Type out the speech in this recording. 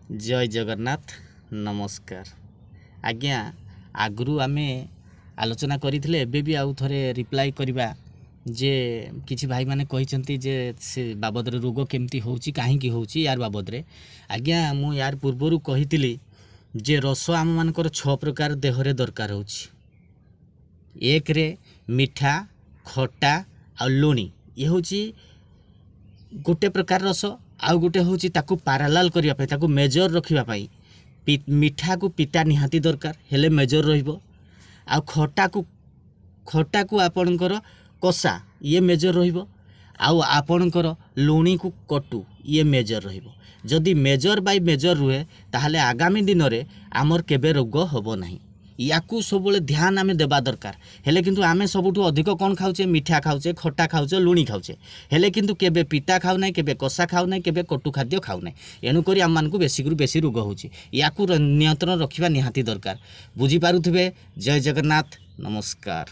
ଜୟ ଜଗନ୍ନାଥ, ନମସ୍କାର ଆଜ୍ଞା। ଆଗରୁ ଆମେ ଆଲୋଚନା କରିଥିଲେ, ଏବେ ବି ଆଉ ଥରେ ରିପ୍ଲାଏ କରିବା ଯେ କିଛି ଭାଇମାନେ କହିଛନ୍ତି ଯେ ସେ ବାବଦରେ ରୋଗ କେମିତି ହେଉଛି, କାହିଁକି ହେଉଛି, ୟାର ବାବଦରେ। ଆଜ୍ଞା, ମୁଁ ୟାର ପୂର୍ବରୁ କହିଥିଲି ଯେ ରସ ଆମମାନଙ୍କର 6 ପ୍ରକାର ଦେହରେ ଦରକାର ହେଉଛି। ଏକରେ ମିଠା, ଖଟା ଆଉ ଲୁଣି, ଇଏ ହେଉଛି ଗୋଟେ ପ୍ରକାର ରସ। ଆଉ ଗୋଟେ ହେଉଛି ତାକୁ ପାରାଲାଲ କରିବା ପାଇଁ, ତାକୁ ମେଜର ରଖିବା ପାଇଁ ମିଠାକୁ ପିତା ନିହାତି ଦରକାର, ହେଲେ ମେଜର ରହିବ। ଆଉ ଖଟାକୁ ଆପଣଙ୍କର କଷା, ଇଏ ମେଜର ରହିବ। ଆଉ ଆପଣଙ୍କର ଲୁଣିକୁ କଟୁ, ଇଏ ମେଜର ରହିବ। ଯଦି ମେଜର ବାଇ ମେଜର ରୁହେ, ତାହେଲେ ଆଗାମୀ ଦିନରେ ଆମର କେବେ ରୋଗ ହେବ ନାହିଁ। ୟାକୁ ସବୁବେଳେ ଧ୍ୟାନ ଆମେ ଦେବା ଦରକାର। ହେଲେ କିନ୍ତୁ ଆମେ ସବୁଠୁ ଅଧିକ କ'ଣ ଖାଉଛେ? ମିଠା ଖାଉଛେ, ଖଟା ଖାଉଛେ, ଲୁଣି ଖାଉଛେ, ହେଲେ କିନ୍ତୁ କେବେ ପିତା ଖାଉନାହିଁ, କେବେ କଷା ଖାଉନାହିଁ, କେବେ କଟୁ ଖାଦ୍ୟ ଖାଉନାହିଁ। ଏଣୁକରି ଆମମାନଙ୍କୁ ବେଶୀରୁ ବେଶୀ ରୋଗ ହେଉଛି। ୟାକୁ ନିୟନ୍ତ୍ରଣ ରଖିବା ନିହାତି ଦରକାର। ବୁଝିପାରୁଥିବେ। ଜୟ ଜଗନ୍ନାଥ, ନମସ୍କାର।